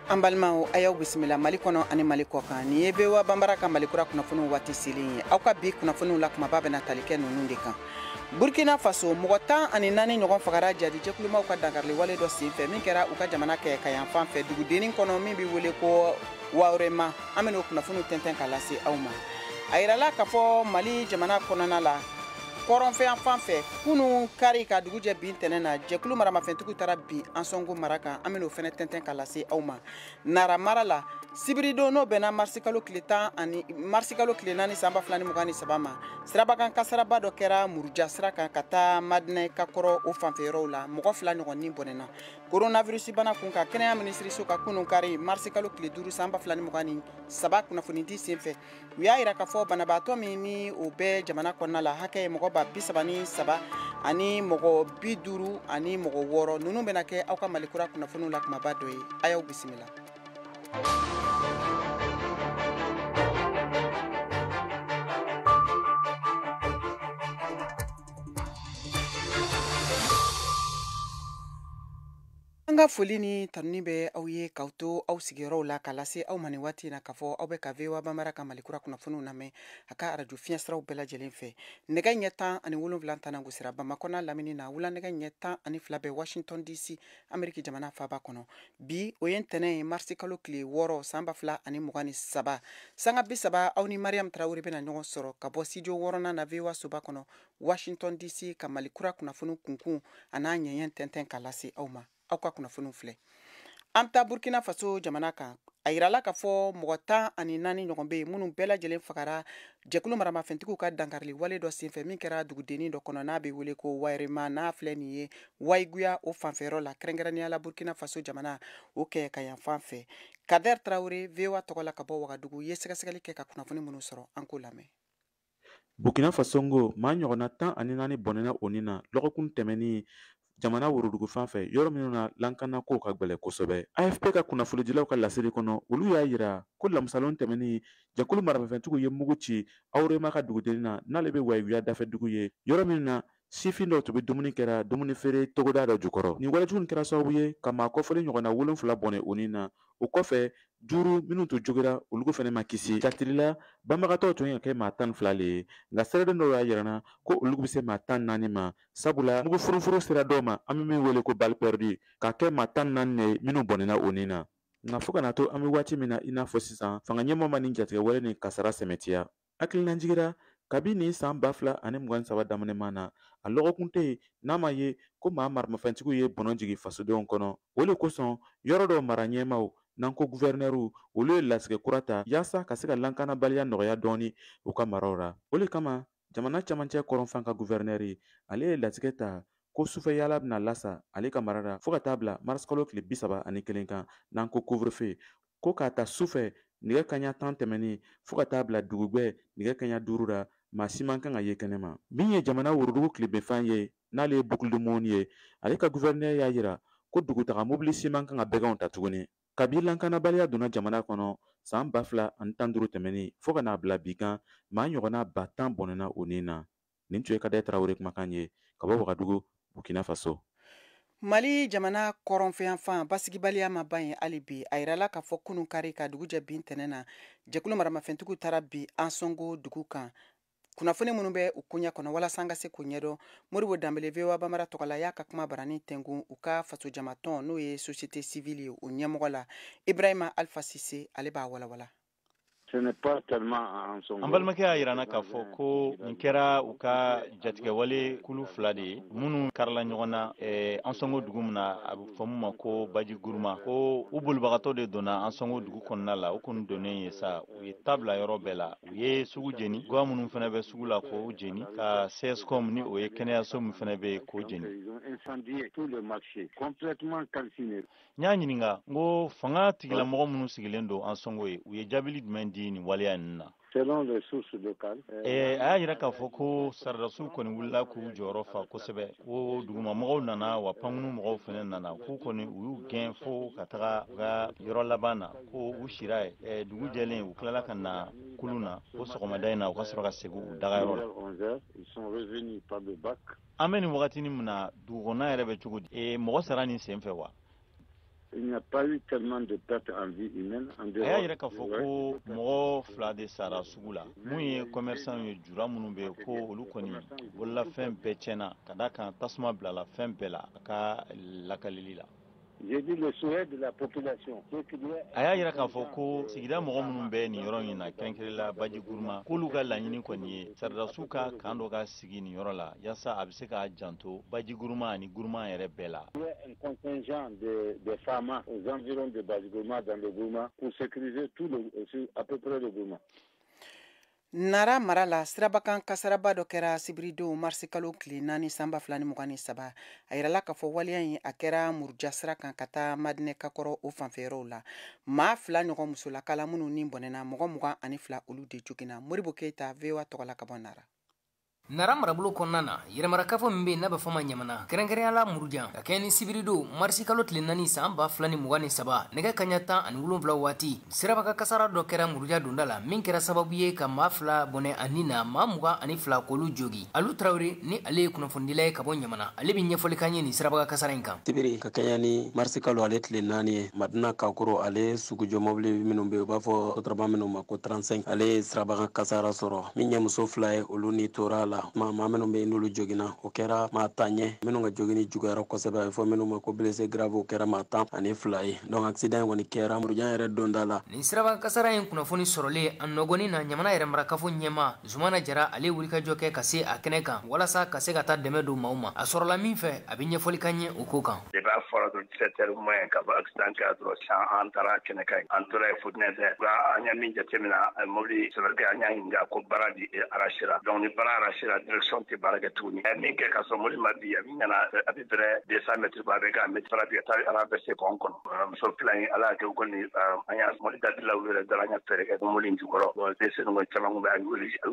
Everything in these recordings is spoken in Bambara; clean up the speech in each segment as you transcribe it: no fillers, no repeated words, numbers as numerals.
An balimaw, a y'aw bisimila Mali kɔnɔ ani Mali kɔ kan. Nin ye VOA Banbara ka Mali kura kunnafoniw waati selen ye. Aw ka bi kunnafoniw la, kumaba bɛna tali kɛ ninnu de kan: Burkina Faso, mɔgɔ 14 ɲɔgɔn fagara jadijɛkulumaw ka dankarili wale dɔ senfɛ min kɛra u ka jamana kɛ ka yan fan fɛ, dugudennin kɔnɔ min bɛ wele ko Wawrema. An bɛn'o kunnafoniw tɛntɛn ka lase aw ma. A yirala k'a fɔ Mali jamana kɔnɔna la, kɔrɔnfɛ fan fɛ, kunun kari ka dugu jɛ bin tɛnɛ na, jɛkulu maramafɛntigiw taara bin Ansɔngo mara kan. An bɛn'o fɛnɛ tɛntɛn ka lase aw ma. Nara mara la, sibiridon, n'o bɛnna marisikalo tile 10 ani marisikalo tile 4 san 2023 ma, sirabakan kasaraba dɔ kɛra Muruja sira kan ka taa Madinɛ ka kɔrɔ o fanfɛ yɔrɔw la. Mɔgɔ 2 ɲɔgɔn ni bɔnɛna. Coronavirus bana kun kan, kɛnɛya minisiriso ka kunun kari marisikalo tile 5 san 2023 kunnafonidi senfɛ, u y'a yira k'a fɔ banabaatɔ min ni o bɛ jamana kɔnɔna la, hakɛ ye mɔgɔ 33 ani mɔgɔ 56. Ninnu bɛna kɛ aw ka Mali kura kunnafoniw la kumaba dɔ ye. A y'aw bisimila. An ka foli ni tanuni bɛ aw ye k'aw to aw sigiyɔrɔw la ka lase aw ma nin waati in na, k'a fɔ aw bɛ ka VOA Banbara ka Mali kura kunnafoniw lamɛn a ka arajo fiɲɛsiraw bɛɛ lajɛlen fɛ. Nɛgɛ ɲɛ 17 tana gosira Bamakɔ n'a lamini na, wula nɛgɛ ɲɛ 12 bɛ Washington DC, Ameriki jamana faaba kɔnɔ. Bi, o ye ntɛnɛn ye, marisi kalo tile 6 san 2023. Sanga 30, aw ni Mariam Tarawele bɛna ɲɔgɔn sɔrɔ ka bɔ studio 6nan na VOA soba kɔnɔ, Washington DC, ka Mali kura kunnafoniw kunkun a n'a ɲɛɲɛ tɛntɛn ka lase aw ma. Aw ka kunnafoniw filɛ. An bɛ taa Burkina Faso jamana kan. A yirala k'a fɔ mɔgɔ 14 ɲɔgɔn bɛ yen minnu bɛɛ lajɛlen fagara jɛkulu maramafɛntigiw ka dankarili wale dɔ senfɛ min kɛra dugudennin dɔ kɔnɔ n'a bɛ wele ko Wayirema, n'a filɛ nin ye Wayiguya o fanfɛyɔrɔ la, kɛrɛnkɛrɛnnenya la Burkina Faso jamana o kɛ ka yan fan fɛ. Kader Tarawele, VOA tɔgɔ la ka bɔ Wagadugu, ye sɛgɛsɛgɛli kɛ ka kunnafoni minnu sɔrɔ, an k'o lamɛn. Burkina Faso ngo, maa ɲɔgɔnna 14 bɔnɛna o ni na lɔgɔkun tɛmɛnin jamana worodugu fan fɛ, yɔrɔ minnu na lankanakow ka gwɛlɛ kosɛbɛ. AFP ka kunnafonidilaw ka laseli kɔnɔ, olu y'a yira ko lamisalon tɛmɛnin, jɛkulu maramafɛntigiw ye mugu ci Awrema ka dugudennin na, n'ale bɛ Wayiguya dafɛ dugu ye, yɔrɔ min na sifin dɔw tun bɛ dumuni kɛra dumuni feere togoda dɔ jukɔrɔ. Nin walejugu nin kɛra sababu ye ka maa kɔfɔlen ɲɔgɔnna 7 bɔnɛ o ni na. O kɔfɛ, 5 minnu tun jogira, olu fɛnɛ ma kisi. Jatilila, banbagatɔw tun ka kɛ maa 12 le ye, nka sɛbɛnden dɔw y'a yira na ko olu bɛ se maa 14 ma, sabula mugu furufuru sera dɔw ma, an bɛ min wele ko balle perdue, ka kɛ maa 14 ye minnu bɔnɛna o ni na. Nka fo kana to an bɛ waati min na, i n'a fɔ sisan, fanga ɲɛmɔgɔ ma nin jatigɛ wale nin kasara sɛmɛtiya. Hakilinajigira, kabi nin san 2023 daminɛman na, a lɔgɔkun tɛ yen n'a ma ye ko maa maramafɛntigiw ye bɔnɔ jigin fasodenw kɔnɔ. O de kosɔn, yɔrɔ dɔw mara ɲɛmaaw, n'an ko guvɛrinɛriw, olu ye latigɛ kura ta yaasa ka se ka lankanabaliya nɔgɔya dɔɔni u ka maraw la. O de kama, jamana camancɛ kɔrɔnfan ka guvɛrinɛri, ale ye latigɛ ta ko sufɛ yaala bɛna lasa ale ka mara la fo ka taa bila marisikalo tile 31 kan, n'an ko couvre-feu, ko k'a ta sufɛ nɛgɛ kaɲa 10 tɛmɛnen fo ka taa bila dugujɛ nɛgɛ kaɲa 5 la, maa si man kan ka ye kɛnɛma. Min ye jamana worodugu tilebinfan ye, n'ale ye Boucle du Mouhoun ye, ale ka guvɛrinɛri y'a yira ko dugutaga mobili si man kan ka bɛganw ta tuguni. Kabi lankanabaliya donna jamana kɔnɔ san 2015 tɛmɛnen fo ka n'a bila bi kan, maa ɲɔgɔnna 10 000 bɔnɛna o ni na. Nin tun ye Kadɛ Tarawele kumakan ye ka bɔ Wagadugu, Burkina Faso. Mali jamana kɔrɔnfɛyanfan, basigibaliya ma ban ye hali bi. A yirala k'a fɔ kunun kari ka dugu jɛ bin tɛnɛ na, jɛkulu maramafɛntigiw taara bi Ansɔngo dugu kan. Kunnafoni minnu bɛ u koɲɛ kɔnɔ, walasa an ka se k'o ɲɛdɔn, Modibo Danbele, VOA Banbara tɔgɔ la, y'a ka kuma barani tɛnkun u ka fasojamatɔn, n'o ye société civile ye, o ɲɛmɔgɔ la, Ibrahima Alpha Sise, ale b'a walawala. An balimakɛ y'a yira na k'a fɔ ko nin kɛra u ka jatigɛwale kulu 2 de ye minnu karila ɲɔgɔn na Ansɔngo dugu min na, a bɛ fɔ min ma ko Baji Guruma, ko u bolibagatɔ de donna Ansɔngo dugu kɔnɔna la. U kɔni donnen ye sa, u ye ta bila yɔrɔ bɛɛ la, u ye sugu jeni, gwa minnu fana bɛ sugu la k'o jeni, ka CSCOM, ni o ye kɛnɛyaso min fana bɛ yen, k'o jeni. N y'a ɲininka n ko fanga tigilamɔgɔ minnu sigilen don Ansɔngo ye, u ye jaabili jumɛn di nin waleya ninnu na? A y'a yira k'a fɔ ko saradasiw kɔni wulila k'u jɔyɔrɔ fa kosɛbɛ, ko dugumamɔgɔw nana wa pankunu mɔgɔw fana nana, k'u kɔni u y'u gɛn fo ka taga u ka yɔrɔ laban na, ko u sira ye. Dugu jɛlen, u tilala ka na kulun na, ko sɔgɔmada in na u ka sɔrɔ ka segin u dagayɔrɔ la. An bɛ nin wagatinin min na, dugu kɔnɔna yɛrɛ bɛ cogo di? Mɔgɔ sara nin sen fɛ wa? A y'a yira k'a fɔ ko mɔgɔ 2 de sara sugu la. Mun ye commerçant ye, jura minnu bɛ yen, ko olu kɔni bololafɛn bɛɛ tiɲɛna, ka d'a kan tasuma bilala fɛn bɛɛ la. A ka lakalili la, a y'a yira k'a fɔ ko sigida mɔgɔ minnu bɛ nin yɔrɔ in na, kɛrɛnkɛrɛnla Baji Guruma, k'olu ka laɲini kɔni ye saridasiw ka kan dɔ ka sigi nin yɔrɔ la, yaasa a bɛ se k'a janto Baji Guruma ani Guruma yɛrɛ bɛɛ la. Un contingent de FAMa aux environs de Badji-Gourma, dans le Gourma, pour sécuriser tout le, à peu près le Gourma. Nara mara la, sirabakan kasaraba dɔ kɛra sibiridon marisi kalo tile 4 san 2023. A yirala k'a fɔ waleya in a kɛra Muruja sira kan ka taa Madinɛ Kakɔrɔ o fanfɛyɔrɔw la. Maa 2 ɲɔgɔn musolakala minnu ni bɔnɛna, mɔgɔ 22 olu de joginna. Moribo Keyita, VOA tɔgɔ la ka bɔ Nara. Nara marabolo kɔnɔna na, yɛrɛmarakafo min bɛ yen n'a bɛ fɔ ma Ɲamana, kɛrɛnkɛrɛnya la Murujan, ka kɛɲɛ ni sibiridon marisi kalo tile 4 san 2023, nɛgɛ kaɲa 17 waati, sirabaka kasara dɔ kɛra Muruja donda la min kɛra sababu ye ka maa 2 bɔnɛ a ni na, maa 22 k'olu jogi. Alu Tarawele ni ale ye kunnafonidila ye ka bɔ Ɲamana, ale bɛ ɲɛfɔli k'an ye nin sirabaka kasara in kan. Sibiri ka kɛɲɛ ni marisi kalo ale tile 4 ye, Madina Kakoro ale sugujɔ mɔbili minnu bɛ yen, u b'a fɔ sotarama minnu ma ko 35, ale ye sirabaga kasara sɔrɔ. Min ye muso 2 ye, olu ni tora la. Maa minnu bɛ yen n'olu joginna, o kɛra maa 10 ye. Minnu ka jogini juguyara kosɛbɛ, a bɛ fɔ minnu ma ko blessé grave, o kɛra maa 12 ye. Donc accident in kɔni kɛra Murujan yɛrɛ donda la. Nin siraba kasara in kunnafoni sɔrɔlen a nɔgɔnin na, Ɲamana yɛrɛmarakafo ɲɛmaa Zumana Jara, ale wulikajɔ kɛ ka se a kɛnɛ kan walasa ka se ka taa dɛmɛ don maaw ma. A sɔrɔla min fɛ, a bɛ ɲɛfɔli k'an ye o ko kan. Depuis a fɔra dɔrɔn 17 heures moins ka fɔ accident kɛra dɔrɔn, sisan an taara kɛnɛ kan, an tora yen fo 9 heures. An ye min jateminɛ, mobili c'est vrai que an y'a ɲininka ko baara di arraché la. Donc ni baara arraché la, direction tɛ baara kɛ tuguni. Min kɛ ka sɔrɔ mobili ma bi, a min nana à peu près 200 mètres bɔ, a bɛ ka mètre fara bi ka taa renversé pont kɔnɔ. Muso 2 in, Ala y'a kɛ u kɔni an y'a mobili dabila u yɛrɛ dara, an y'a fɛɛrɛ kɛ mobili in jukɔrɔ. Bon, blessé ninnu caman kun bɛ a y'u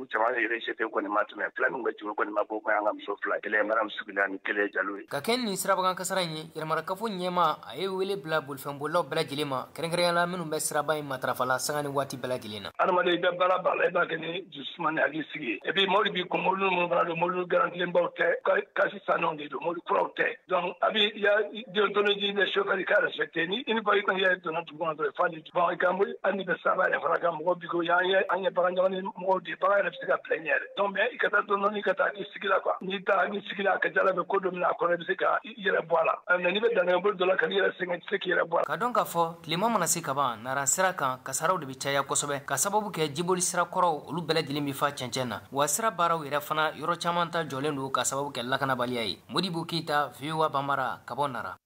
caman rejeté, kɔni ma tɛmɛ. 2 min bɛ jukɔrɔ kɔni ma bɔ, ko an ka muso 2, kelen ye madame Sugula ni kelen ye Jalo ye. Ka kɛ nin sirabakan kasara in ye, yɛrɛmarakafo ɲɛmaa a ye wele bila bolifɛnbolilaw bɛɛ lajɛlen ma, kɛrɛnkɛrɛnnenya la minnu bɛ siraba in matarafa la sanga ni waati bɛɛ lajɛlen na. Adamaden, i bɛ baara ba la, i b'a kɛ ni dusuma ni hakili sigi ye. Et puis mobili b'i kun, mobili minnu fana don, mobili garantilenbaw tɛ, kasi sannenw de don, mobili kuraw tɛ. Donc a bɛ ya déontologie des chauffeurs, i ka respecter. Ni une fois i kɔni yɛrɛ donna dugu kɔnɔ dɔrɔn, f'a ni bon, i ka mobili, hali n'i bɛ saba yɛrɛ fana kan, mɔgɔw b'i ko an ye bagan ɲɔgɔn ni mɔgɔw de ye, bagan yɛrɛ bɛ se ka bila i ɲɛ yɛrɛ. Donc mais i ka taa dɔɔni dɔɔni, ka taa hakili sigi la quoi. N'i taara hakili sigi la, a ka ca Ala fɛ, ko dɔ bɛ na a kɔnɔ, i bɛ se ka i yɛrɛ bɔ a la. Mais n'i bɛ danaya boli dɔ la ka n'i yɛrɛ sɛgɛn, i tɛ se k'i yɛrɛ bɔ a la. Ka dɔn k'a fɔ tilema mana se kaban, Nara sira kan kasaraw de bɛ caya kosɛbɛ, ka sababu kɛ jiboli sira kɔrɔw olu bɛɛ lajɛlen bɛ fa cɛncɛn na, wa sira baaraw yɛrɛ fana yɔrɔ caman ta jɔlen don ka sababu kɛ lakanabaliya ye. Modibo Keyita, VOA Banbara, ka bɔ Nara.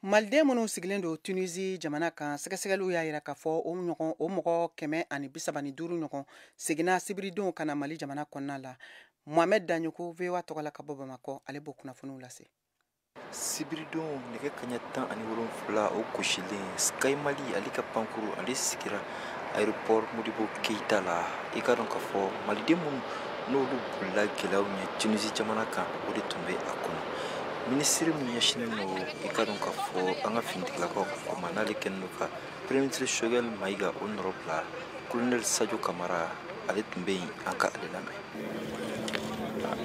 Maliden minnu sigilen don Tunisie jamana kan, sɛgɛsɛgɛliw y'a yira k'a fɔ o ɲɔgɔn o mɔgɔ 135 ɲɔgɔn seginna sibiridon ka na Mali jamana kɔnɔna la. Mohamed Dagnoko, VOA tɔgɔ la ka bɔ Bamakɔ, ale b'o kunnafoniw lase. Sibiridon nɛgɛ kaɲɛ 17 o gosilen, Sky Mali ale ka pankuru ale sigira aéroport Modibo Keyita la. I ka dɔn k'a fɔ maliden minnu n'olu bolila gɛlɛyaw ɲɛ Tunisie jamana kan, o de tun bɛ a kɔnɔ. Minisiri min ɲɛsinnen don, i ka dɔn k'a fɔ, an ka finitigilakaw ko ma, n'ale kɛlen don ka premier ministre Choguel Maïga o nɔrɔ bila, colonel Sadio Kamara, ale tun bɛ yen. An ka ale lamɛn.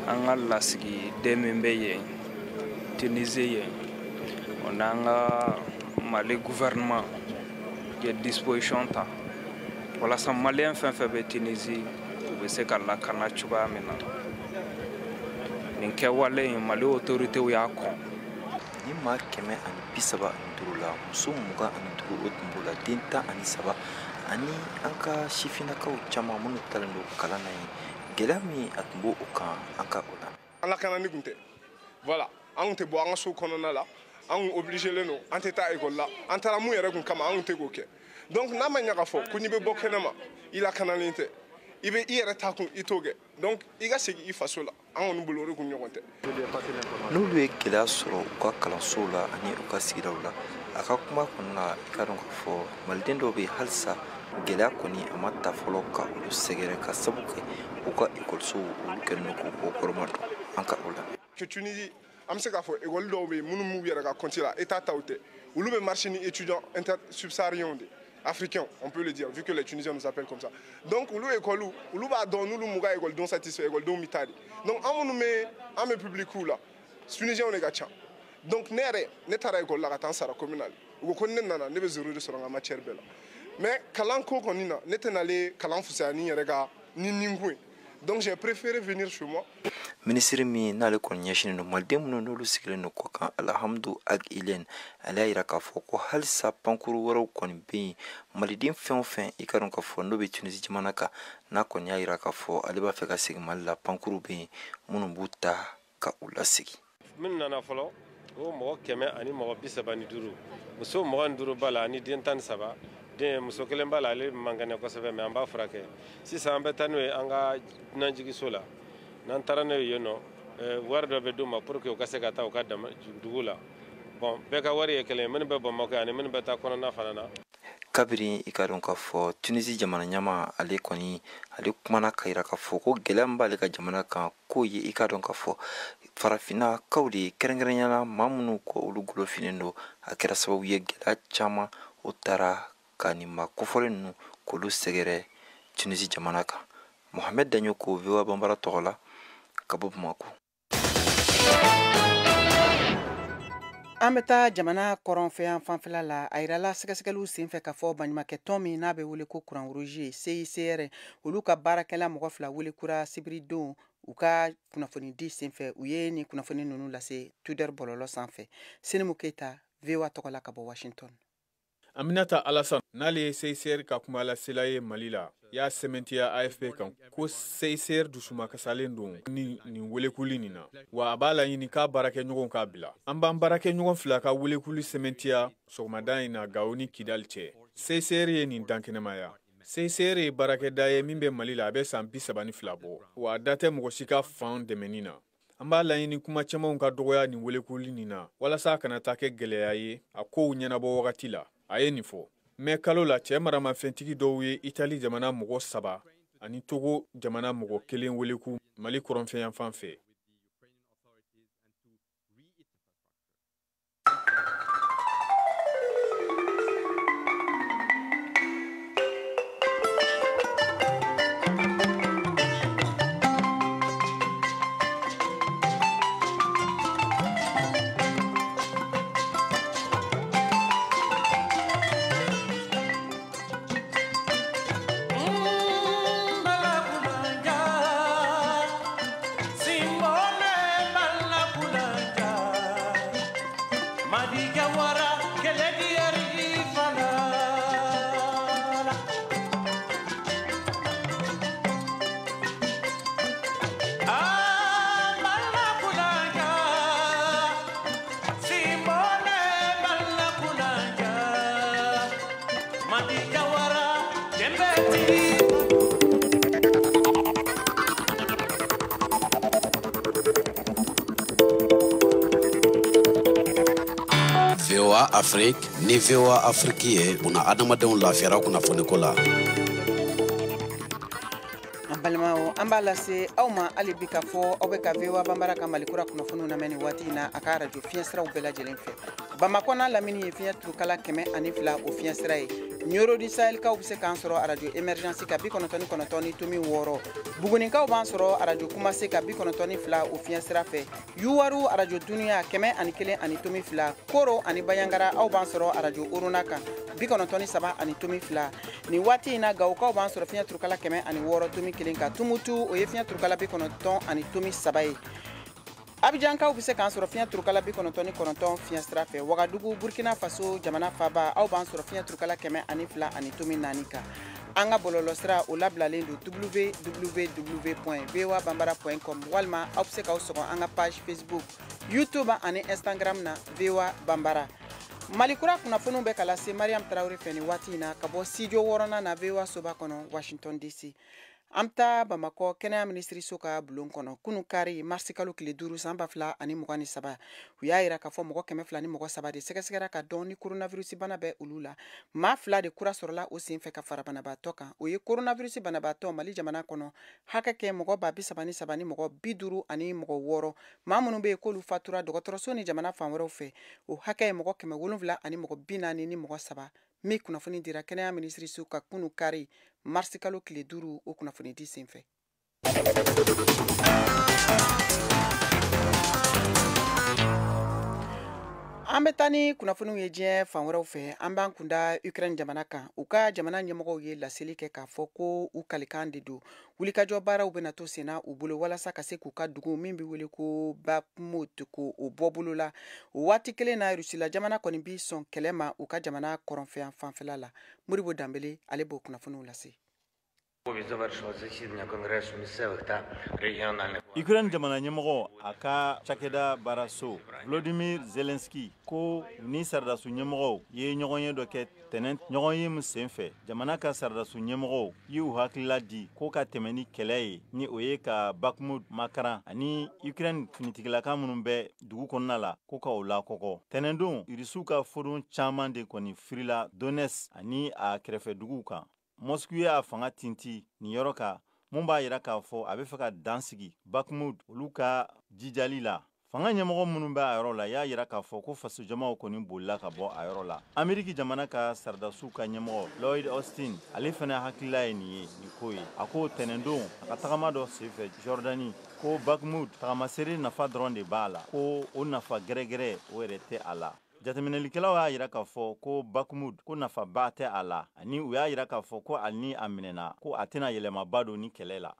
An ka lasigiden min bɛ yen Tunisie yen, o n'an ka Mali gouvernement ye disposition ta walasa maliyɛn fɛn fɛn bɛ Tunisie, u bɛ se ka lakana cogoya min na. Nin kɛwale in, Mali autorités y'a kɔn. Ni maa 135 la, muso 25 o tun b'o la, den 13 ani an ka sifinnakaw caman minnu talen don kalan na yen. Gɛlɛya min a tun b'o o kan, an ka o lamɛn. An lakanani kun tɛ, voilà, an kun tɛ bɔ an ka so kɔnɔna la, an kun obligé len don, an tɛ taa école la, an taara mun yɛrɛ kun kama, an kun tɛ k'o kɛ. Donc n'a ma ɲɛ k'a fɔ ko n'i bɛ bɔ kɛnɛ ma, i lakanalen tɛ, i bɛ i yɛrɛ ta kun, i t'o kɛ. Donc i ka segin i faso la, an kɔni bolo o de kun ɲɔgɔn tɛ. N'olu ye gɛlɛya sɔrɔ u ka kalansow la ani u ka sigidaw la, a ka kuma kɔnɔna la, i ka dɔn k'a fɔ maliden dɔw bɛ yen, halisa gɛlɛya kɔni a ma ta fɔlɔ ka olu sɛgɛrɛ, ka sabu kɛ u ka ekɔlisow olu kɛlen don k'u bɔ kɔrɔma dɔn. An ka o lamɛn. Que Tunisie, an bɛ se k'a fɔ ekɔli dɔw bɛ yen minnu b'u yɛrɛ ka compte la, état taw tɛ, olu bɛ marché ni étudiants inter subsahariens de, africains, on peut le dire, vu que les Tunisiens nous appellent comme ça. Donc olu école, olu b'a dɔn n'olu m'u ka ekɔlidenw satisfait, ekɔlidenw bɛ taa de. Donc an minnu bɛ an bɛ public la, Tunisiens de ka ca. Donc ne yɛrɛ, ne taara ekɔli la ka taa n sara communal. U ko ko ne nana ne bɛ zéro de sɔrɔ n ka matière bɛɛ la. Mais kalan ko kɔni na, ne tɛna ale kalan fisaya ni n yɛrɛ ka ni ninkun ye. Donc j'ai préféré venir chez moi. Minisiri min n'ale kɔni ɲɛsinnen don maliden minnu n'olu sigilen don kɔ kan, Alhamdu Ag Ilen, ale y'a yira k'a fɔ ko halisa pankuru wɛrɛw kɔni bɛ yen. Maliden fɛn o fɛn i ka dɔn k'a fɔ n'o bɛ Tunisi jamana kan, n'a kɔni y'a yira k'a fɔ ale b'a fɛ ka segin Mali la, pankuru bɛ yen minnu b'u ta ka u lasegin. Minnu nana fɔlɔ, o mɔgɔ 135, muso 25 b'a la ani den 13. Den muso kelen b'a la, ale man kɛnɛ kosɛbɛ, mais an b'a furakɛ. Sisan an bɛ taa n'o ye an ka dunanjiginso la. N'an taara n'o ye yen nɔ, wari dɔ bɛ d'u ma pour que u ka se ka taa u ka dugu la. Bon, bɛɛ ka wari ye kelen ye, minnu bɛ Bamakɔ ani minnu bɛ taa kɔnɔna fana na. Kabini i ka dɔn k'a fɔ Tunisi jamana ɲɛmaa, ale kɔni ale kumana ka yira k'a fɔ ko gɛlɛya min b'ale ka jamana kan, k'o ye i ka dɔn k'a fɔ farafinnakaw de ye, kɛrɛnkɛrɛnnenya la maa minnu ko olu golo finnen don, a kɛra sababu ye gɛlɛya caman o taara ka nin maa kofɔlen ninnu k'olu sɛgɛrɛ Tunisi jamana kan. Mohamed Daɲo ko VOA Banbara tɔgɔ la ka bɔ Bamakɔ. An bɛ taa jamana kɔrɔnfɛ yan fanfɛla la. A yirala sɛgɛsɛgɛliw senfɛ k'a fɔ baɲumankɛtɔn min n'a bɛ wele ko Croix Rouge CICR, olu ka baarakɛla mɔgɔ 2 wele kura sibiridon u ka kunnafonidi senfɛ. U ye nin kunnafoni ninnu lase Twitter bɔlɔlɔ sanfɛ. Senimu Keyita, VOA tɔgɔ la ka bɔ Washington. Aminata Alassane, n'ale ye CICR ka kumalasela ye Mali la, y'a sɛmɛntiya AFP kan ko CICR dusumakasalen don ni nin welekuli nin na, wa a b'a laɲini k'a baarakɛɲɔgɔnw k'a bila. An b'an baarakɛɲɔgɔn 2 ka welekuli sɛmɛntiya sɔgɔmada in na Gawo ni Kidali cɛ. CICR ye nin dankɛnɛmaya. CICR ye baarakɛda ye min bɛ Mali la, a bɛ san 32 bɔ, wa a da tɛ mɔgɔ si ka fan dɛmɛni na. An b'a laɲini kuma camanw ka dɔgɔya nin welekuli nin na, walasa a kana taa kɛ gɛlɛya ye a kow ɲɛnabɔ wagati la. A ye nin fɔ. Mɛ kalo la, cɛ maramafɛntigi dɔw ye Itali jamana mɔgɔ 3 ani Togo jamana mɔgɔ 1 weleku Mali kɔrɔnfɛyanfan fɛ. VOA Afrique ni VOA Afrique ye buna adamadenw lafiyara kunnafoniko la. An balimaw, an b'a lase aw ma hali bi k'a fɔ aw bɛ ka VOA Banbara ka Malikura kunnafoniw lamɛn nin waati in na a ka arajo fiɲɛsiraw bɛɛ lajɛlen fɛ. Bamakɔ n'a lamini ye fiɲɛ turukala 102 o fiɲɛsira ye. Ɲoro di Sahelikaw bɛ se k'an sɔrɔ arajo Emergence ka 99.6. Bugunikaw b'an sɔrɔ arajo Kumase ka 92 o fiɲɛsira fɛ. Yuwaru arajo Duniya 101.2. Koro ani Bayangara aw b'an sɔrɔ arajo Orona kan 93.2. Nin waati in na Gawokaw b'an sɔrɔ fiɲɛ turukala 106.1 kan. Tumutu o ye fiɲɛ turukala 90.3 ye. Abidjankaw bɛ se k'an sɔrɔ fiɲɛ turukala 99 fiɲɛsira fɛ. Wagadugu, Burkina Faso jamana faaba, aw b'an sɔrɔ fiɲɛ turukala 102.4 kan. An ka bɔlɔlɔsira o labilalen don www.voabambara.com, walima aw bɛ se k'aw sɔgɔ an ka page Facebook, YouTube ani Instagram na VOA Bambara. Malikura kunnafoniw bɛ ka lase Mariam Traoré fɛ nin waati in na ka bɔ studio 6nan na VOA soba kɔnɔ Washington DC. An bɛ taa Bamakɔ kɛnɛya minisiriso ka bulon kɔnɔ kunun kari marisi kalo tile 5 san 2023. U y'a yira k'a fɔ mɔgɔ 203 de sɛgɛsɛgɛra ka dɔn ni coronavirus bana bɛ olu la. Maa 2 de kura sɔrɔla o senfɛ ka fara banabaatɔ kan. O ye coronavirus banabaatɔ Mali jamana kɔnɔ hakɛ kɛ mɔgɔ 33 ni mɔgɔ 56 ani mɔgɔ 6. Maa minnu bɛ yen k'olu fatura dɔgɔtɔrɔso ni jamana fan wɛrɛw fɛ, o hakɛ ye mɔgɔ 700 ani mɔgɔ 40 ni mɔgɔ 3. Min kunnafoni dira kɛnɛya minisiriso ka kunun kari marisi kalo tile 5 o kunnafoni di senfɛ. An bɛ taa ni kunnafoniw ye diɲɛ fan wɛrɛw fɛ. An b'an kunda Ukraine jamana kan. U ka jamana ɲɛmɔgɔw ye laseli kɛ k'a fɔ ko u kalikan de don, wulikajɔ baaraw bɛna to senna u bolo walasa ka se k'u ka dugu min bɛ wele ko Bakhmut ko o bɔ bolo la. O waati kelen na, Rusila jamana kɔni bi sɔn kɛlɛ ma u ka jamana kɔrɔnfɛ fanfɛla la. Modibo Danbele, ale b'o kunnafoniw lase. Ukraine jamana ɲɛmɔgɔ, a ka cakɛda baaraso, Volodymyr Zelensky, ko ni saradasu ɲɛmɔgɔw ye ɲɔgɔnye dɔ kɛ tɛnɛn. Ɲɔgɔnye min senfɛ, jamana ka saradasu ɲɛmɔgɔw y'u hakilila di ko ka tɛmɛ ni kɛlɛ ye, ni o ye ka Bakhmut makaran ani Ukraine finitigilaka minnu bɛ dugu kɔnɔna la, ko ka o lakɔkɔ. Tɛnɛndon, Irisiw ka fodon caman de kɔni firila Donetsk ani a kɛrɛfɛ duguw kan. Moscou y'a fanga tinti nin yɔrɔ kan, mun b'a yira k'a fɔ a bɛ fɛ ka dan sigi Bakhmut olu ka jijali la. Fanga ɲɛmɔgɔ minnu bɛ a yɔrɔ la y'a yira k'a fɔ ko fasojamaw kɔni bolila ka bɔ a yɔrɔ la. Ameriki jamana ka saradasiw ka ɲɛmɔgɔ Lloyd Austin, ale fana hakilila ye nin ye nin ko ye. A ko tɛnɛndon, a ka tagama dɔ senfɛ Jordani, ko Bakhmut tagamasere nafa dɔrɔn de b'a la, ko o nafa gɛrɛgɛrɛ o yɛrɛ tɛ a la. Jateminɛlikɛlaw y'a yira k'a fɔ ko Bakhmut ko nafaba tɛ a la, ani u y'a yira k'a fɔ ko hali ni a minɛna, ko a tɛna yɛlɛmaba don ni kɛlɛ la.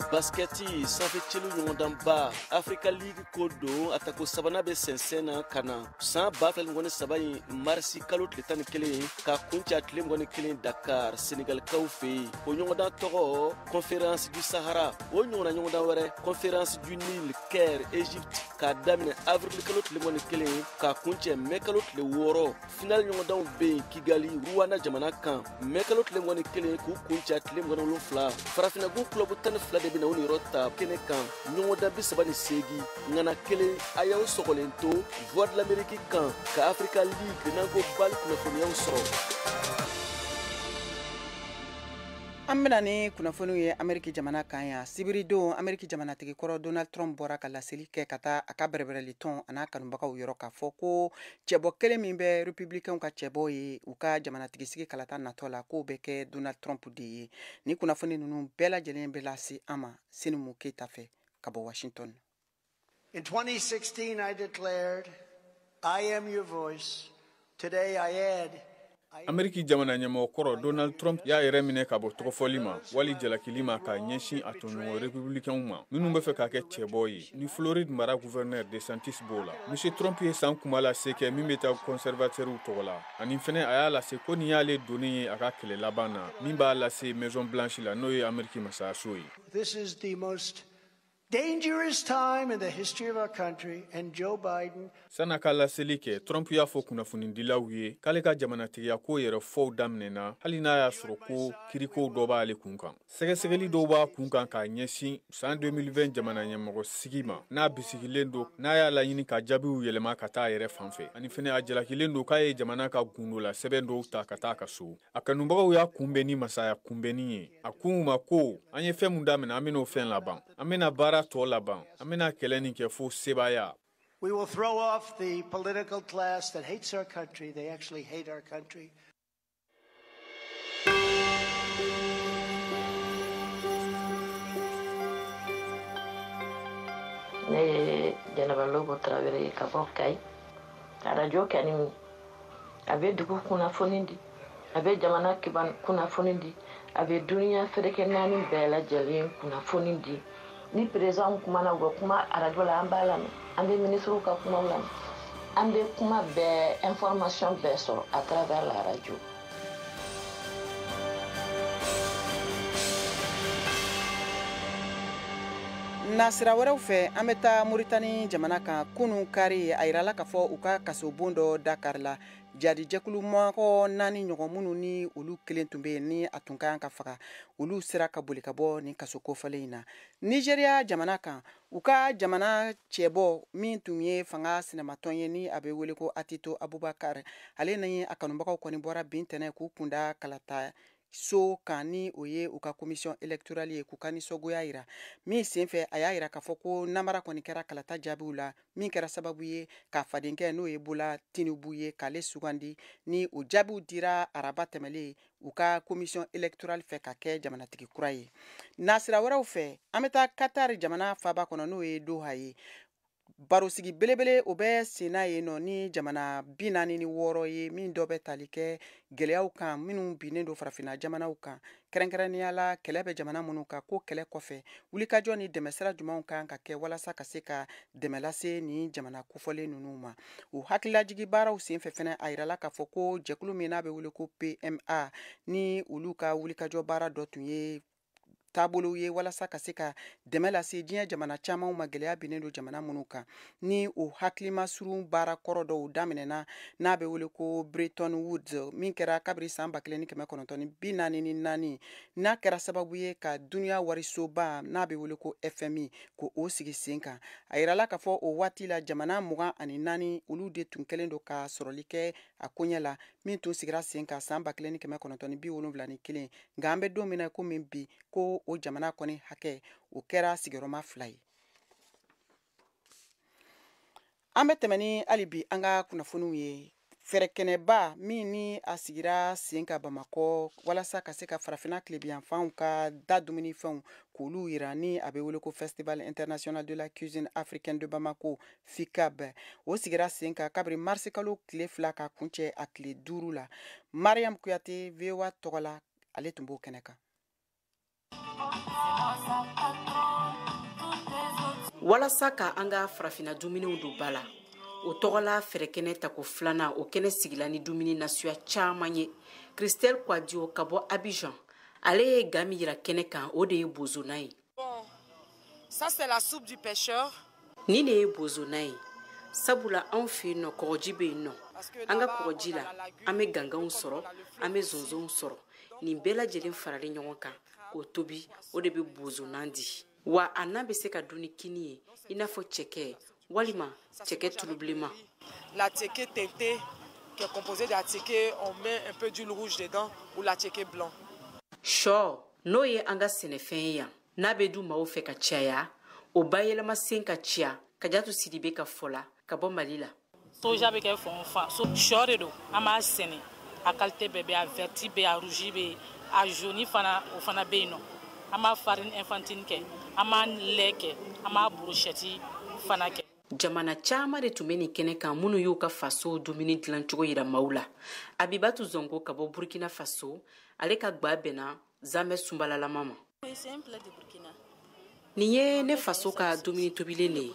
Baskɛti sanfɛ celu ɲɔgɔndanba Africa League ko don, a tako sabanan bɛ sɛnsɛn na ka na san 2023 in marisi kalo tile 11 ka kuncɛ a tile 21 Dakar, Senegalikaw fɛ yen. O ɲɔgɔndan tɔgɔ Conférence du Sahara. O ɲɔgɔnna ɲɔgɔndan wɛrɛ, Conférence du Nil, Caire, Égypte, k'a daminɛ avril kalo tile 21 k'a kuncɛ mɛ kalo tile 6. Final ɲɔgɔndanw bɛ yen Kigali, Rwanda jamana kan, mɛ kalo tile 21 k'u kuncɛ a tile 27. Farafinnagun kulɔbu 12 de bɛ na o niyɔrɔ ta kɛnɛ kan, ɲɔgɔndan 38 ŋana kelen. A y'aw sɔgɔlen to Voix de l'Amérique kan ka Africa League n'an ko BAL kunnafoniyaw sɔrɔ. An bɛna ni kunnafoniw ye Ameriki jamana kan yan. Sibiridon, Ameriki jamanatigi kɔrɔ Donald Trump bɔra ka laseli kɛ ka taa a ka bɛrɛbɛrɛli tɔn a n'a kanubagaw yɔrɔ, k'a fɔ ko cɛbɔ kelen min bɛ republicainw ka cɛbɔ ye u ka jamanatigi sigi kalata natɔ la, k'o bɛ kɛ Donald Trump de ye. Ni kunnafoni ninnu bɛɛ lajɛlen bɛ lase an ma Senimu Keyita fɛ ka bɔ Washington. In 2016, I declared, I am your voice. Today I add, Ameriki jamana ɲɛmɔgɔ kɔrɔ Donald Trump y'a yɛrɛ minɛ ka bɔ tɔgɔfɔli ma wali jalakili ma k'a ɲɛsin a tɔɲɔgɔn republicainw ma minnu bɛ fɛ k'a kɛ cɛbɔ ye, ni Floride mara gouverneur DeSantis b'o la. Monsieur Trump ye san kuma lase kɛ min bɛ taa conservateurw tɔgɔ la, ani fɛnɛ a y'a lase ko nin y'ale donnen ye a ka kɛlɛ laban na min b'a lase Maison Blanche la, n'o ye Ameriki masayaso ye. This is the most dangerous time in the history of our country, and Joe Biden. San'a ka laseli kɛ, Trump y'a fɔ kunnafonidilaw ye k'ale ka jamanatigiya ko yɛrɛ fɔw daminɛna, hali n'a y'a sɔrɔ ko kirikow dɔ b'ale kun kan. Sɛgɛsɛgɛli dɔw b'a kun kan k'a ɲɛsin san 2020 jamana ɲɛmɔgɔ sigi ma, n'a bisigilen don n'a y'a laɲini ka jaabiw yɛlɛma ka taa a yɛrɛ fan fɛ. Ani fɛnɛ a jalakilen don k'a ye jamana ka gundola sɛbɛn dɔw ta ka taa a ka so. A kanubagaw y'a kunbɛn ni masaya kunbɛnni ye. A k'u ma ko an ye fɛn mun daminɛ, an bɛn'o fɛn laban, an bɛna baara tɔ laban, an bɛna kɛlɛ nin kɛ fo sebaaya. We will throw off the political class that hates our country. They actually hate our country. Ne ye Jɛnɛba Lobo Tarawele ye ka bɔ Kayi. Arajo kɛni, a bɛ dugu kunnafoni di, a bɛ jamana kiban kunnafoni di, a bɛ duniya ferekɛ naani bɛɛ lajɛlen kunnafoni di. Ni président kumana, u bɛ kuma arajo la, an b'a lamɛn. An bɛ ministres ka kumaw lamɛn, an bɛ kuma bɛɛ, information bɛɛ sɔrɔ à travers la radio. Nasira wɛrɛw fɛ, an bɛ taa Moritani jamana kan. Kunun kari, a yirala k'a fɔ u ka kasobon dɔ Dakar la, jadijɛkulu mɔgɔ naani ɲɔgɔn minnu ni olu kelen tun bɛ yen ni a tun ka kan ka faga, olu sera ka boli ka bɔ nin kaso kofɔlen in na. Nigeria jamana kan, u ka jamana cɛbɔ min tun ye fanga sinamatɔn ye ni a bɛ wele ko Atito Abubakar, ale ni a kanubagaw kɔni bɔra bin tɛnɛ k'u kunda kalata so kan, ni o ye u ka commission électorale ye, k'u ka nisɔngoya yira. Min senfɛ, a y'a yira k'a fɔ ko namara kɔni kɛra kalata jaabiw la, min kɛra sababu ye k'a fadenkɛ, n'o ye Bola Tinubu ye, k'ale sugandi. Ni o jaabiw dira araba tɛmɛlen u ka commission électorale fɛ ka kɛ jamanatigi kura ye. Nasira wɛrɛw fɛ, an bɛ taa Qatar jamana faaba kɔnɔ, n'o ye Doha ye. Barosigi belebele o bɛ senna yen nɔ ni jamana 46 ye, min dɔ bɛ tali kɛ gɛlɛyaw kan minnu binnen don farafinna jamanaw kan, kɛrɛnkɛrɛnnenya la kɛlɛ bɛ jamana minnu kan, ko kɛlɛ kɔfɛ wulikajɔ ni dɛmɛsira jumɛnw kan ka kɛ walasa ka se ka dɛmɛ lase nin jamana kofɔlen ninnu ma. O hakililajigi baaraw senfɛ fɛnɛ, a yirala k'a fɔ ko jɛkulu min n'a bɛ wele ko PMA, ni olu ka wulikajɔ baara dɔ tun ye taabolow ye walasa ka se ka dɛmɛ lase diɲɛ jamana camanw ma gɛlɛya binnen don jamana minnu kan. Ni o hakilima surun baara kɔrɔ dɔw daminɛna, n'a bɛ wele ko Bretton Woods, min kɛra kabiri san 1944, n'a kɛra sababu ye ka dunuya warisoba n'a bɛ wele ko FMI ko o sigi sen kan. A yirala k'a fɔ o waati la jamana 24 olu de tun kɛlen don ka sɔrɔli kɛ a koɲɛ la, min tun sigira sen kan san 1971. Nka an bɛ don min na komi bi, ko o jamana kɔni hakɛ o kɛra sigiyɔrɔma 2 ye. An bɛ tɛmɛ ni hali bi an ka kunnafoniw ye. Fɛɛrɛkɛnɛba min ni a sigira sen kan Bamakɔ walasa ka se ka farafinna tilebiyanfanw ka da dumunifɛnw k'olu yira, ni a bɛ wele ko Festival international de la cuisine africaine de Bamako, FICAB, o sigira sen kan kabiri marisi kalo tile 2 ka kuncɛ a tile 5 la. Mariam Kuyate, VOA tɔgɔ la, ale tun b'o kɛnɛ kan. Walasa ka an ka farafinna dumuniw don ba la, o tɔgɔla fɛɛrɛkɛnɛ tako 2nan, o kɛnɛ sigila ni dumuni nasuya caman ye. Christelle Kouadio ka bɔ Abidjan, ale ye ga min yira kɛnɛ kan, o de ye bozona ye. Bon, ça c'est la soupe du pêcheur. Nin de ye bozona ye, sabula anw fɛ yen nɔ kɔgɔji bɛ yen nɔ. An ka kɔgɔji la, an bɛ ganganw sɔrɔ, an bɛ zonzonw sɔrɔ. Nin bɛɛ lajɛlen faralen ɲɔgɔn kan k'o tobi, o de bɛ bozonan di. Wa a n'a bɛ se ka dun ni kini ye, i n'a fɔ cɛkɛ walima cɛkɛ tulubilenman. La tiéké teintée qui est composée de la tiéké, on met un peu d'huile rouge dedans, ou la tiéké blanc. Sɔ, n'o ye an ka sɛnɛfɛn ye yan, n'a bɛ du maaw fɛ ka caya, o bayɛlɛma sen ka caya. Kajatu Sidibe ka fɔ la ka bɔ Mali la. Soja bɛ kɛ fan o fan, sɔ de don, an b'a sɛnɛ, a qualité bɛɛ bɛ yen, a vert bɛ yen, a rouge bɛ yen, a jaune fana, o fana bɛ yen nɔ. An b'a farine infantile kɛ, an b'a lait kɛ, an b'a brochette fana kɛ. Jamana caman de tun bɛ nin kɛnɛ kan minnu y'u ka faso dumuni dilancogo yira maaw la. Abibatu Zongo ka bɔ Burkina Faso, ale ka gba bɛnna zamɛ sunbalalama ma. Nin ye ne faso ka dumuni tobilen de ye.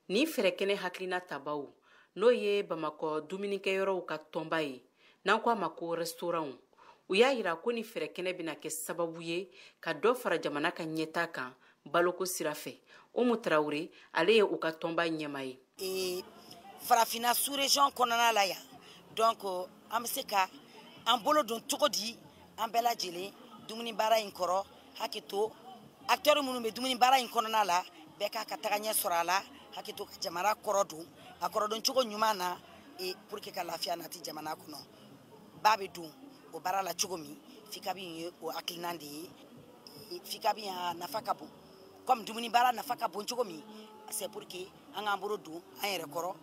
Nin fɛɛrɛkɛnɛ hakilina tabaw, n'o ye Bamakɔ dumunikɛyɔrɔw ka tɔnba ye, n'an ko a ma ko restaurant, u y'a yira ko nin fɛɛrɛkɛnɛ bɛna kɛ sababu ye ka dɔ fara jamana ka ɲɛta kan baloko sira fɛ. Umu Tarawele, ale ye u ka tɔnba ɲɛma ye. Farafinna sous région kɔnɔna la yan, donc an bɛ se ka an bolo don cogo di an bɛɛ lajɛlen dumuni baara in kɔrɔ, hakɛ to acteur minnu bɛ dumuni baara in kɔnɔna la, bɛɛ k'a ka taga ɲɛ sɔrɔ a la, hakɛ to ka jamana kɔrɔ don a kɔrɔdɔn cogo ɲuman na, et pour que ka lafiya nati jamana kɔnɔ. Ba bɛ don o baara la cogo min, FICAB ye o hakilina de ye. FICAB a nafa ka bon, comme dumuni baara nafa ka bon cogo min, c'est pour que an k'an bolo don an yɛrɛ kɔrɔ,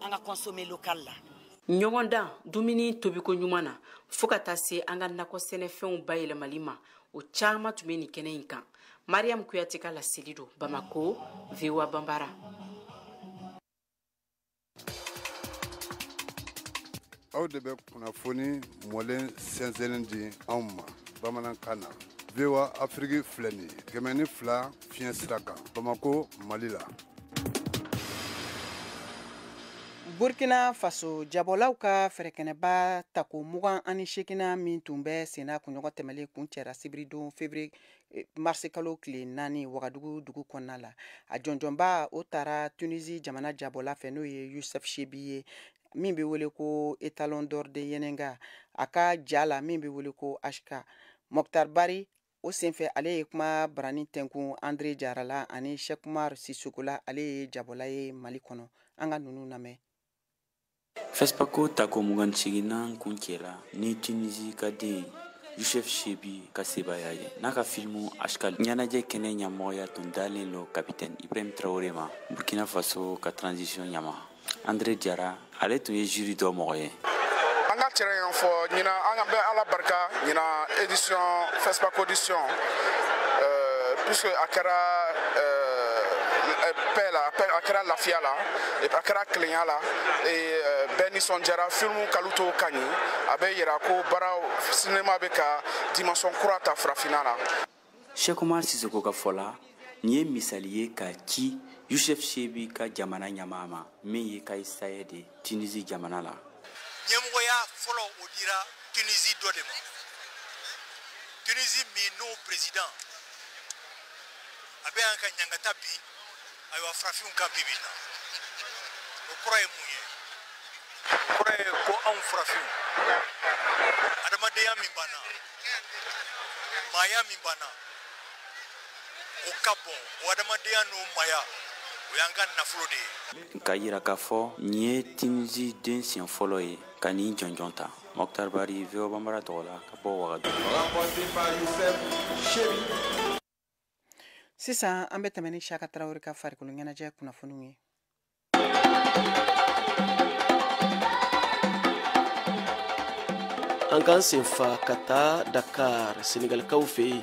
an ka consommer local la. Ɲɔgɔndan dumuni tobiko ɲuman na fo ka taa se an ka nakɔ sɛnɛfɛnw bayɛlɛmali ma, o caman tun bɛ nin kɛnɛ in kan. Mariam Kuyate ka laseli don Bamako, VOA Banbara. Aw de bɛ kunnafoni mɔlen sɛnsɛnnen di anw ma bamanankan na. VOA Afrique filɛ nin ye 102 fiɲɛ sira kan Bamako, Mali la. Burkina Faso jabɔlaw ka fɛɛrɛkɛnɛba tako 28nan min tun bɛ senna kunɲɔgɔn tɛmɛlen kuncɛra sibiridon février mars kalo tile 4 Wagadugu dugu kɔnɔna la. A jɔnjɔnba o taara Tunisie jamana jabɔla fɛ, n'o ye Youssef Chebi ye, min bɛ wele ko Étalon d'or de Yennenga, a ka ja la min bɛ wele ko HK. Mokhtar Bari o senfɛ, ale ye kuma barani tɛnkun André Jarala ani Cheikh Oumar Sissoko la, ale ye jabɔla ye Mali kɔnɔ. An ka ninnu lamɛn. FESPACO tako 28nan kuncɛla ni Tunisie ka den Youssef Chebbi ka sebaya ye n'a ka filimu Ashkal. Ɲɛnajɛ kɛnɛ ɲɛmɔgɔya tun dalen lo capitaine Ibrahim Traoré ma, Burkina Faso ka transition ɲama. André Diarra, ale tun ye jury dɔ mɔgɔ ye. An ka cɛrɛ yan fɔ ɲina, an bɛ Ala barika ɲina édition FESPACO édition, puisque a kɛra paix la, a kɛra lafiya la, a kɛra kelenya la, bɛɛ nisɔndiyara. Filimu kaluto ka ɲi, a bɛ yira ko baara sinema bɛ ka dimension kura ta farafinna la. Cheikh Oumar Sissoko ka fɔ la, nin ye misali ye ka ci Youssef Chebbi ka jamana ɲamaa ma, min ye Kais Saied de Tunisie jamana la. Ɲɛmɔgɔya fɔlɔ o dira Tunisie dɔ de ma, Tunisie min n'o président a bɛ yan ka ɲangata bi, ayiwa, farafinw ka bi bi na. O kɔrɔ ye mun ye? O kɔrɔ ye ko anw farafinw, adamadenya min b'an na, maaya min b'an na, o ka bon. O adamadenya n'o maaya, o y'an ka nafolo de ye. K'a yira k'a fɔ nin ye Tunisie den siɲɛ fɔlɔ ye ka nin jɔnjɔn ta. Mokhtar Bari, VOA Bambara tɔgɔ la, ka bɔ Wagadugu. Sisan an bɛ tɛmɛ ni Siyaka Tarawele ka farikolo ɲɛnajɛ kunnafoniw ye. An k'an sen fa ka taa Dakar, Senegalikaw fɛ yen.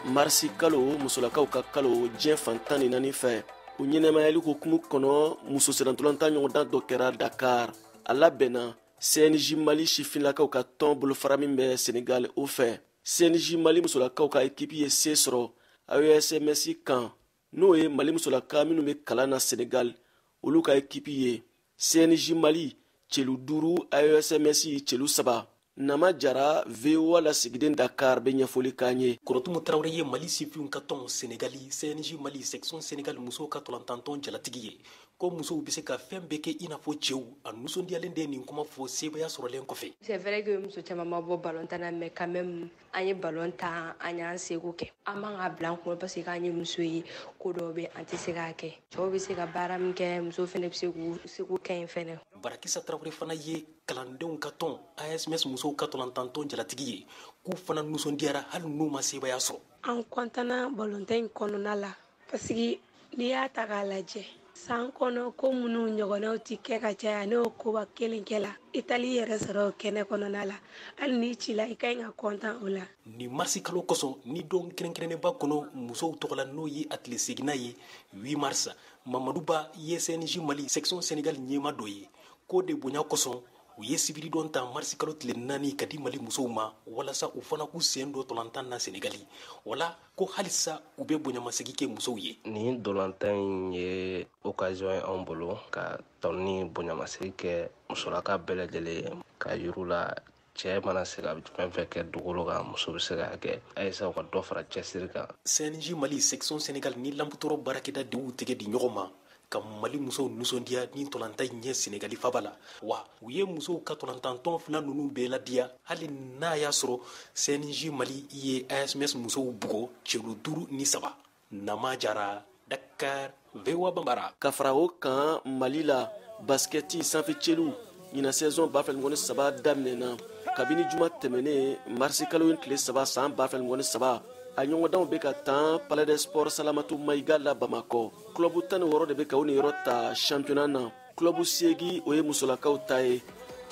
Marisi kalo, musolakaw ka kalo diɲɛ fan 14 fɛ, o ɲɛnɛmayali hukumu kɔnɔ, muso sennantolatan ɲɔgɔndan dɔ kɛra Dakar. A labɛnna CNJ Mali sifinlakaw ka tɔn bolofara min bɛ Senegal o fɛ. CNJ Mali musolakaw ka ekipi ye se sɔrɔ AESMS kan, n'o ye Mali musolaka minnu bɛ kalan na Senegal, olu ka ekipi ye. CNJ Mali celu 5, AESMS celu 3. Nama Jara, VOA lasigiden Dakar, bɛ ɲɛfɔli k'an ye. Kɔrɔtumu Tarawele ye Mali sifinw ka tɔn Senegali CNJ Mali section Senegal musow ka tɔlantantɔn jalatigi ye, ko musow bɛ se ka fɛn bɛɛ kɛ i n'a fɔ cɛw. A nisɔndiyalen de nin kuma fɔ sebaya sɔrɔlen kɔfɛ. C'est vrai que muso caman ma bɔ ballon tan na, mais quand même an ye ballon tan, an y'an seko kɛ. An man ka bila an kunna parce que k'an ye muso ye, ko dɔw bɛ an tɛ se k'a kɛ. Cɛw bɛ se ka baara min kɛ, muso fɛnɛ bɛ se k'u seko kɛ yen fɛnɛ. Barakisa Tarawele fana ye kalandenw ka tɔn ASMS musow ka tɔlantantɔn jalatigi ye, k'u fana nisɔndiyara hali n'u ma sebaya sɔrɔ. An kɔntanna balontan in kɔnɔna la parce que n'i y'a ta k'a lajɛ, san kɔnɔ ko minnu ɲɔgɔnnaw ti kɛ ka caya, n'o koba kelen kɛ la, i taali yɛrɛ sɔrɔ o kɛnɛ kɔnɔna la, hali n'i cila, i ka ɲi ka kɔntan o la. Nin marisi kalo kosɔn, ni don kɛrɛnkɛrɛnnenba kɔnɔ musow tɔgɔ la, n'o ye a tile seginna ye 8 mars, Mamadu Ba ye CNJ Mali section Senegal ɲɛma dɔ ye, k'o de bonya kosɔn u ye sibiridon ta marisi kalo tile 4 ka di Mali musow ma, walasa u fana k'u sen don tɔlantan na Senegali. Wala ko halisa u bɛ bonyamasegin kɛ musow ye. Nin dolantan in ye occasion ye anw bolo ka tɔn ni bonyamasegin kɛ musolaka bɛɛ lajɛlen, ka yir'u la cɛ mana se ka fɛn fɛn kɛ dugukolo kan, muso bɛ se k'a kɛ. Ayisa u ka dɔ fara cɛsiri kan. CNJ Mali section Senegal ni Lamutɔrɔ baarakɛda de y'u tɛgɛ di ɲɔgɔn ma ka Mali musow nisɔndiya ni tɔlanta in ɲɛ Senegali faba la. Wa u ye musow ka tɔlantantɔn fila ninnu bɛɛ ladiya, hali n'a y'a sɔrɔ CNJ Mali ye ASMS musow bugɔ celu 5-3. Nama Jara, Dakar, VOA Bambara. Ka fara o kan, Mali la basketi sanfɛ celu ɲinan saison 2023 daminɛna kabini juma tɛmɛnen marisi kalo in tile 3 san 2023. A ɲɔgɔndanw bɛ ka tan Palais des Sports Salamatu Mayiga la Bamakɔ. Club 16 de bɛ ka o niyɔrɔ ta championnat na. Club 8 o ye musolakaw ta ye,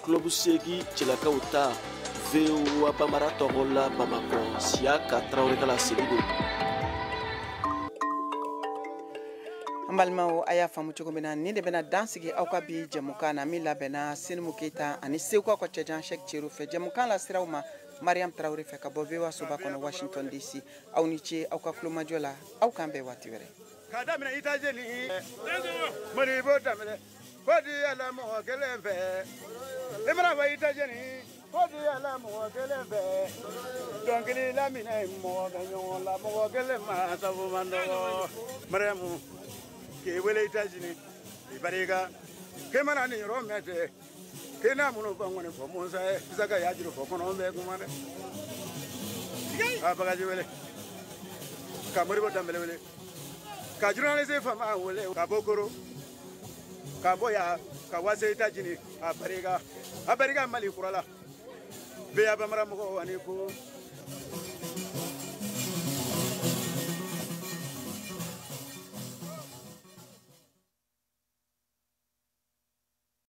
club 8 cɛlakaw ta. VOA Bambara tɔgɔ la Bamakɔ, Siyaka Tarawele ka laseli don. An balimaw, a y'a faamu cogo min na, nin de bɛna dan sigi aw ka bi jɛmukan na min labɛnna Senimu Keyita ani Segu aw ka cɛjan Sɛki Cero fɛ. Jɛmukan lasiraw ma Mariam Traoré fɛ ka bɔ VOA soba kɔnɔ Washington DC. Aw ni ce aw ka kulomajɔ la, aw k'an bɛn waati wɛrɛ. K'a daminɛ États-Unis, Modibo daminɛ, ko di yɛlɛ mɔgɔ kelen fɛ. I mana fɔ États-Unis, ko di yɛlɛ mɔgɔ kelen fɛ. Dɔnkili laminɛ mɔgɔ bɛ ɲɔgɔn la, mɔgɔ kelen ma sabu man dɔgɔ. Mariamu, k'i wele États-Unis, i barika. K'e mana nin yɔrɔ mɛn ten, k'e n'a minnu fɔ n kɔni fɔ Musa ye, Isaka y'a juru fɔ kɔnɔ bɛɛ kuma dɛ. A bagaji wele, ka Modibo Danbɛlɛ wele, ka journaliste Fama wele ka bɔ Koro. Ka bɔ yan ka wase États-Unis, a barika, a barika Mali kura la. Bɛɛ bamara mɔgɔw ani ko.